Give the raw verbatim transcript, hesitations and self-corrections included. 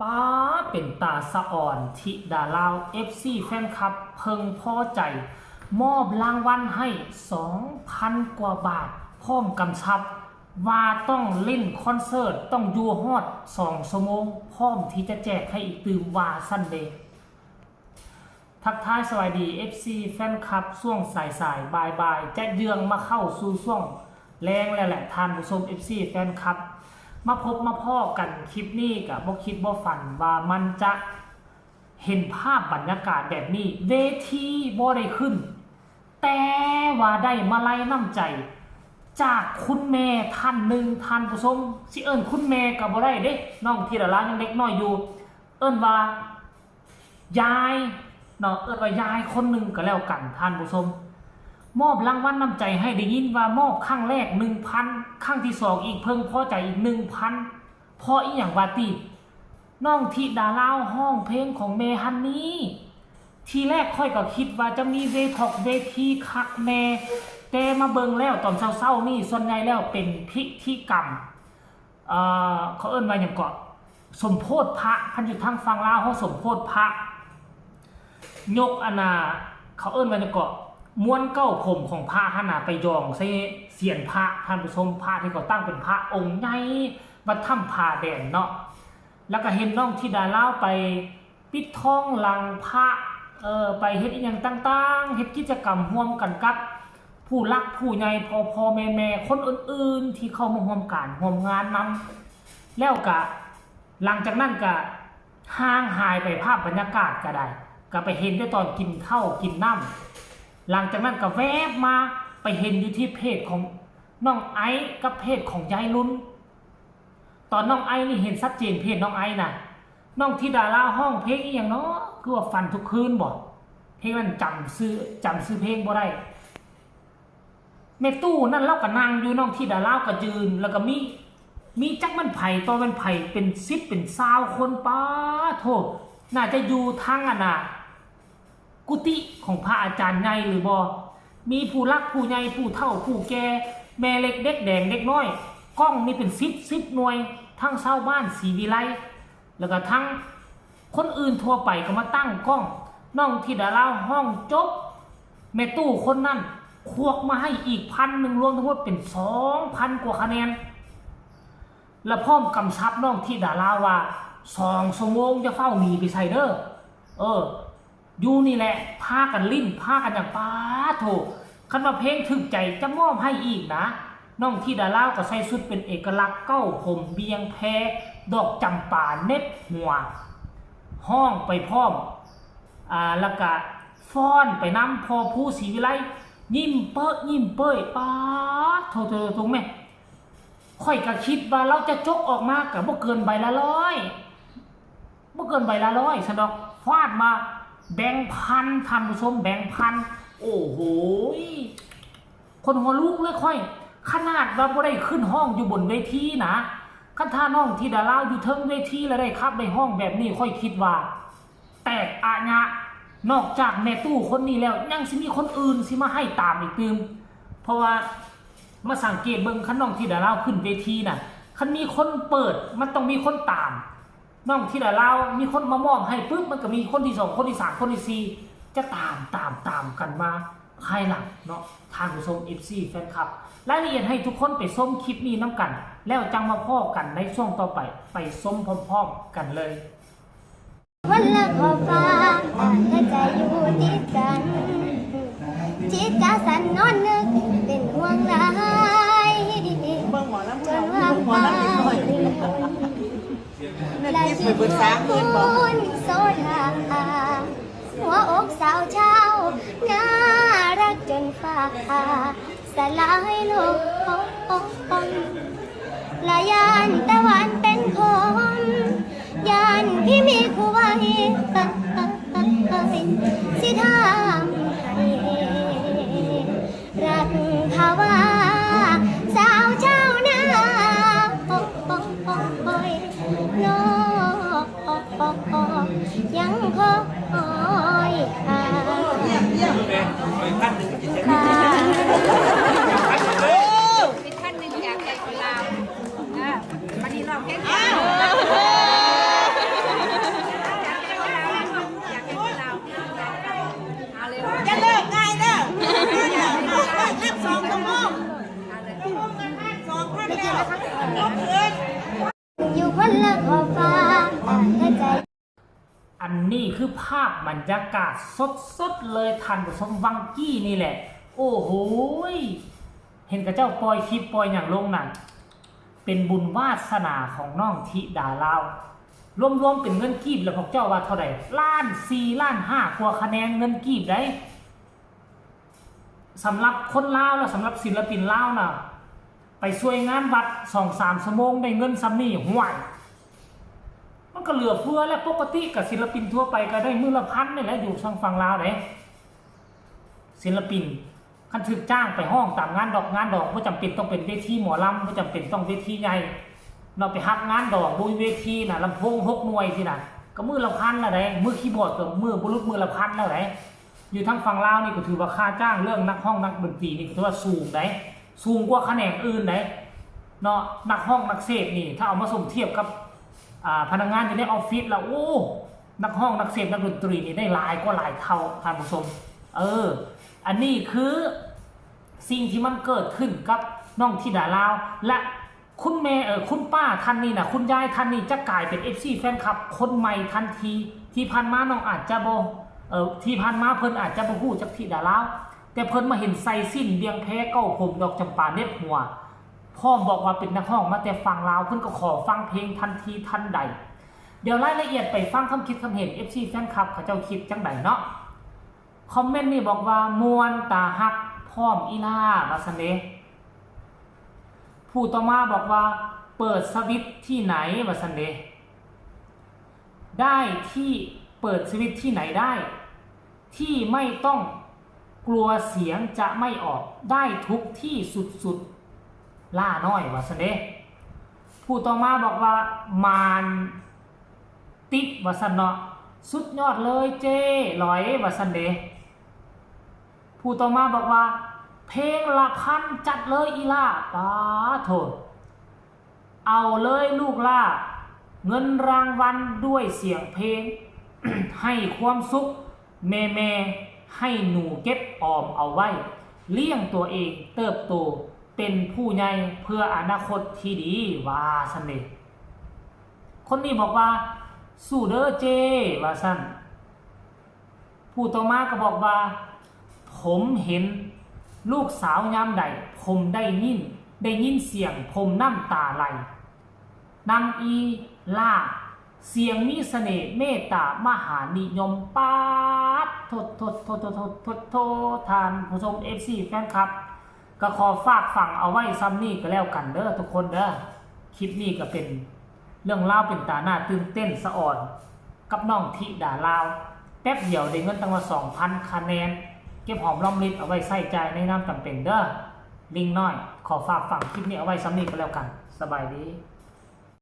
ป๊าด เป็นตาสะอ่อน ธิดาลาว เอฟซี แฟนคลับ เพิ่งพอใจ มอบรางวัลให้ สองพัน กว่าบาท พร้อมกำชับ ว่าต้องเล่นคอนเสิร์ต ต้องอยู่ฮอด สอง ชั่วโมง พร้อมที่จะแจกให้อีกตื่ม ว่าซั่นเด้ ทักทายสวัสดี เอฟซี แฟนคลับ ช่วงสายๆ บ่ายๆ จะเยื้องมาเข้าสู่ช่วงแลงแล้วแหละ ท่านผู้ชม เอฟซี แฟนคลับ มาพบมาพ้อกันคลิปนี้ก็บ่คิดบ่ฝันว่ามันจะเห็นภาพบรรยากาศแบบนี้ เวทีบ่ได้ขึ้น แต่ว่าได้มาลัยน้ำใจ จากคุณแม่ท่านหนึ่ง ท่านผู้ชม สิเอิ้นคุณแม่ก็บ่ได้เด้ น้องธิดาลาวยังเด็กน้อยอยู่ เอิ้นว่า ยายเนาะ เอิ้นว่ายายคนหนึ่งก็แล้วกัน ท่านผู้ชม มอบรางวัลน้ำใจให้ ได้ยินว่ามอบครั้งแรก หนึ่งพัน ครั้งที่สองอีก เพิ่งพอใจอีก หนึ่งพัน เพราะอีหยังวาติ น้องธิดาลาวฮ้องเพลงของแม่ฮันนี่ ทีแรกข้อยก็คิดว่าจะมีเวทอกเวทีคักแน่ แต่มาเบิ่งแล้วตอนเช้าๆ นี่ส่วนใหญ่แล้วเป็นพิธีกรรม เอ่อ เขาเอิ้นว่าหยังเกาะ สมโภชพระ คันอยู่ทางฝั่งลาวเฮาสมโภชพระ ยกอันน่ะ เขาเอิ้นว่าหยังเกาะ ม้วนเก๊าผมของพระหั่นน่ะ ไปหย่องใส่เศียรพระ ท่านผู้ชม พระที่เขาตั้งเป็นพระองค์ใหญ่ วัดถ้ำผาแดนเนาะ แล้วก็เห็นน้องธิดาลาวไป ปิดทองหลังพระ เอ่อ ไปเฮ็ดอิหยังต่างๆ เฮ็ดกิจกรรมร่วมกันกับผู้หลักผู้ใหญ่ พ่อๆ แม่ๆ คนอื่นๆ ที่เข้ามาร่วมการร่วมงานนำ แล้วก็หลังจากนั้นก็ห่างหายไป ภาพบรรยากาศก็ได้ ก็ไปเห็นแต่ตอนกินข้าวกินน้ำ หลังจากนั้นก็แวบมาไปเห็นอยู่ที่เพจของน้องไอซ์กับเพจของยายลุน ตอนน้องไอซ์นี่เห็นชัดเจน เพจน้องไอซ์น่ะ น้องธิดาลาวฮ้องเพลงอีหยังเนาะ คือว่าฝันทุกคืนบ่ เพลงนั้นจำชื่อ จำชื่อเพลงบ่ได้ แม่ตู้นั่นลาวก็นั่งอยู่ น้องธิดาลาวก็ยืน แล้วก็มี มีจักแม่นไผต่อแม่นไผ เป็นสิบเป็นซาวคน ป๊าดโธ่ น่าจะอยู่ทางอันน่ะ กุฏิของพระอาจารย์ใหญ่หรือบ่ มีผู้หลักผู้ใหญ่ ผู้เฒ่าผู้แก่ แม่เล็กเด็กแดงเด็กน้อย กล้องนี่เป็นสิบ สิบหน่วย ทั้งชาวบ้านศรีวิไล แล้วก็ทั้งคนอื่นทั่วไปก็มาตั้งกล้อง น้องธิดาลาวฮ้องจบ แม่ตู้คนนั้นควักมาให้อีก พันหนึ่ง รวมทั้งหมดเป็น สองพัน กว่าคะแนน และพร้อมกำชับน้องธิดาลาวว่า สอง ชั่วโมงอย่าฟ้าวหนีไปไสเด้อ เออ อยู่นี่แหละ พากันลิ้น พากันหยัง ป๊าดโธ่ คันว่าเพลงถูกใจจะมอบให้อีกนะ น้องธิดาลาวก็ใส่ชุดเป็นเอกลักษณ์ เก๊าผมเบียงแพ ดอกจำปาเหน็บหัว ฮ้องไปพร้อม อ่า แล้วก็ฟ้อนไปนำ พ่อภูศรีวิไล ยิ้มเป๊ะยิ้มเป้ย ป๊าดโธ่ โธ่ โธ่ แม่ ข้อยก็คิดว่าลาวจะจกออกมาก็บ่เกินใบละร้อย บ่เกินใบละร้อย ซั้นดอก ฟาดมาแบงค์พัน ท่านผู้ชม แบงค์พัน โอ้โหย ขนหัวลุกเลยข้อย ขนาดว่าบ่ได้ขึ้นฮ้องอยู่บนเวทีนะ คันถ้าน้องธิดาลาวอยู่เทิงเวทีแล้วได้ขับได้ฮ้องแบบนี้ ข้อยคิดว่า แตกอะยะ นอกจากแม่ตู้คนนี้แล้ว ยังสิมีคนอื่นสิมาให้ตามอีกตื่ม เพราะว่ามาสังเกตเบิ่ง คันน้องธิดาลาวขึ้นเวทีน่ะ คันมีคนเปิด มันต้องมีคนตาม น้องธิดาลาวมีคนมามอบให้ปุ๊บ มันก็มีคนที่สอง คนที่สาม คนที่สี่ จะตาม ตาม ตามกันมาภายหลังเนาะ ท่านผู้ชม เอฟซี แฟนคลับ รายละเอียดให้ทุกคนไปชมคลิปนี้นำกัน แล้วจั่งมาพ้อกันในช่วงต่อไป ไปชมพร้อมๆ กันเลย คนละขอบฟ้า แต่ใจอยู่ติดกัน จิตจะสั่นนอนนึกเป็นห่วงหลาย จนว่าไป และคิดถึงคุณโสดา หัวอกสาวเจ้า น่ารักจนฟ้า สลายลง ละย่านตะวันเป็นคม ย่านพี่มีคู่ไว้ สิทำให้ รักภาวา สาวชาวนา โอ้ย โอ้ย โอ้ย โอ้ย โอ้ย ยังคอยหา เยี่ยม เยี่ยม ไปท่านหนึ่ง ไปท่านหนึ่งอยากได้คนลาว อ่ะ วันนี้ร้องเพลง อ้าว อันนี้คือภาพบรรยากาศสดๆเลยท่านผู้ชม วังกี้นี่แหละ โอ้โหย เห็นเขาเจ้าปล่อยคลิปปล่อยอย่างลงน่ะ เป็นบุญวาสนาของน้องธิดาลาว รวมๆเป็นเงินกีบแล้วพวกเจ้าว่าเท่าไหร่ ล้านสี่ล้านห้ากว่าคะแนนเงินกีบได้ สำหรับคนลาวและสำหรับศิลปินลาวน่ะ ไปช่วยงานวัดสองสามชั่วโมงได้เงินส่ำนี่ ห่วย มันก็เหลือเฟือและปกติกับศิลปินทั่วไปก็ได้มื้อละพันนี่แหละ อยู่ทางฝั่งลาวเด้ ศิลปิน คันถืกจ้างไปฮ้องตามงานดอกงานดอง บ่จำเป็นต้องเป็นเวทีหมอลำ บ่จำเป็นต้องเวทีใหญ่ เนาะ ไปฮับงานดองบ่มีเวทีน่ะ ลำโพงหกหน่วยสิน่ะ ก็มื้อละพันละเด้ มือคีย์บอร์ดก็มื้อบ่หลุดมื้อละพันละเด้ อยู่ทางฝั่งลาวนี่ก็ถือว่าค่าจ้างเรื่องนักฮ้องนักดนตรีนี่ก็ถือว่าสูงเด้ สูงกว่าแขนงอื่นเด้ เนาะ นักฮ้องนักเสพนี่ ถ้าเอามาสมเทียบกับ อ่า พนักงานอยู่ในออฟฟิศละ โอ้ นักฮ้องนักเสพนักดนตรีนี่ได้หลายกว่าหลายเท่าท่านผู้ชม เออ อันนี้คือสิ่งที่มันเกิดขึ้นกับน้องธิดาลาว และคุณแม่ เออ คุณป้าท่านนี้น่ะ คุณยายท่านนี้จะกลายเป็น เอฟซี แฟนคลับคนใหม่ทันที ที่ผ่านมาน้องอาจจะบ่ เออ ที่ผ่านมาเพิ่นอาจจะบ่ฮู้จักธิดาลาว แต่เพิ่นมาเห็นใส่สิ้นเวียงแพ เก๊าผม ดอกจำปา เหน็บหัว พร้อมบอกว่าเป็นนักฮ้องมาแต่ฝั่งลาว เพิ่นก็ขอฟังเพลงทันทีทันใด เดี๋ยวรายละเอียดไปฟังคำคิดคำเห็น เอฟซี แฟนคลับเขาเจ้าคิดจั่งใดเนาะ คอมเมนต์นี่บอกว่าม่วนตาฮักพร้อมอีหล่า ว่าซั่นเด้ ผู้ต่อมาบอกว่าเปิดสวิตช์ที่ไหน ว่าซั่นเด้ ได้ที่ เปิดสวิตช์ที่ไหนได้ ที่ไม่ต้องกลัวเสียงจะไม่ออก ได้ทุกที่สุดๆ หล่าน้อย ว่าซั่นเด้ ผู้ต่อมาบอกว่ามานติด ว่าซั่นเนาะ สุดยอดเลยเจ้หลอย ว่าซั่นเด้ ผู้ต่อมาบอกว่าเพลงละพันจัดเลยอีหล่า ป๊าดโธ่ เอาเลยลูกหล่า เงินรางวัลด้วยเสียงเพลง ให้ความสุขแม่ๆ ให้หนูเก็บออมเอาไว้ เลี้ยงตัวเองเติบโตเป็นผู้ใหญ่เพื่ออนาคตที่ดี ว่าซั่นเด้ คนนี้บอกว่าสู้เด้อเจ้ ว่าซั่น ผู้ต่อมาก็บอกว่าผมเห็นลูกสาวยามใด ผมได้ยิน ได้ยินเสียงผมน้ำตาไหลนำอีหล่า เสียงมีเสน่ห์เมตตามหานิยม ป๊าดโธ่ โธ่ โธ่ ท่านผู้ชม เอฟซี แฟนคลับ ก็ขอฝากฝังเอาไว้ส่ำนี่ก็แล้วกันเด้อทุกคนเด้อ คลิปนี้ก็เป็นเรื่องราวเป็นตาหน้าตื่นเต้นสะออนกับน้องธิดาลาว แป๊บเดียวได้เงินตั้งว่าสองพันคะแนน เก็บหอมรอมริบเอาไว้ใช้จ่ายในยามจำเป็นเด้อ ลิงน้อย ขอฝากฝังคลิปนี้เอาไว้ส่ำนี่ก็แล้วกัน สบายดี